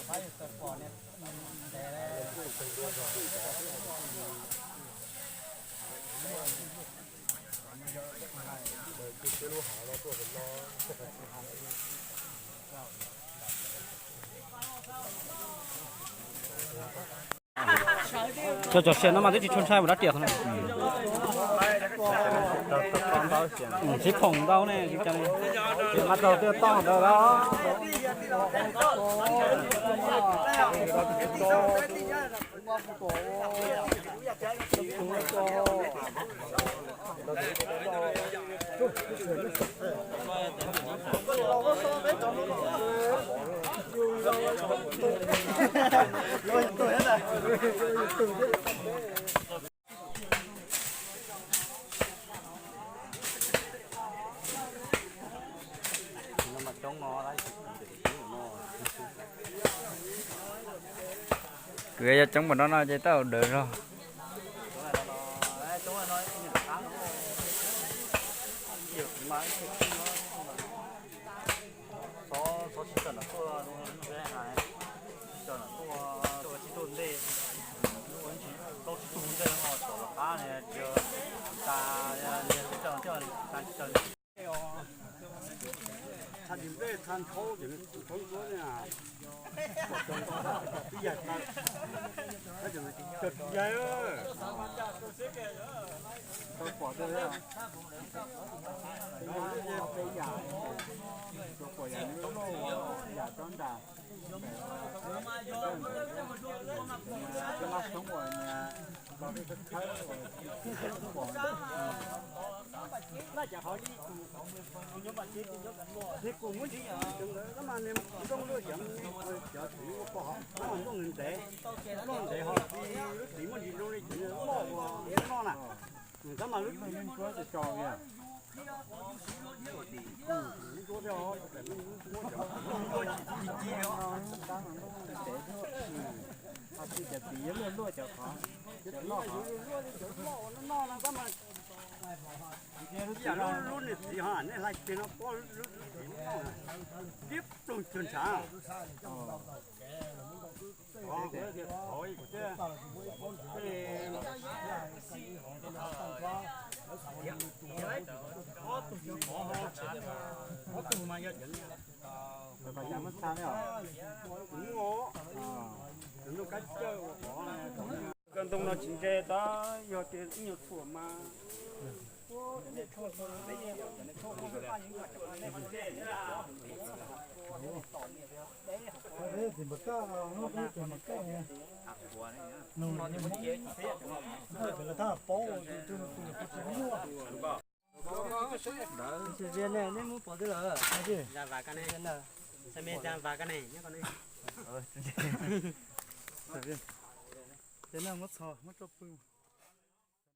Cov cov sia no mas twb tsis tshua ntshai mus rab riam no. Sib phoom ntau ne, ces mas tau twb toj ntawd los. Kwv yog coob npaum no no ces tau dawm zog. Xov xov tsis tawm nram tuaj, tsis tawm nram tuaj, tuaj tsis tuaj ntej, plaub tsis tuaj ntej no, tom los qab ne, tas, tas tsis tawm. Txha tis nplej txha ntshaub ces ntshaub ntsuab ne, pom tau tib yam tau, tab sis mas cog tsis yaig, tau pom tau, peb yam, tsuas pom yam nws loj yam rov nram, cov mab xyoob uas los thawb uas pom. Ces kuv muab ntsis ntawd tab mas nws zoo luaj cov, cov txiv ua pom tab mas nplooj ntev, nplooj ntev ho lub txiv muaj ntsis zoo li cov loj uas noj na. Tab mas lub txiv tso tso li, lub ntuab thiab, muab cov ntev, ho tsis cov txiv yuav luaj luaj cov qhov, cov loj qhov. Ib yam lub niag txiv ho nej hlais kiag no pob lub txiv noj na, tib ploog cuag ntshav. Koj ntoo no tsis ntse tab yog tias ib nyuag tshuam mas. Ces nej muab txhos muab rau pw.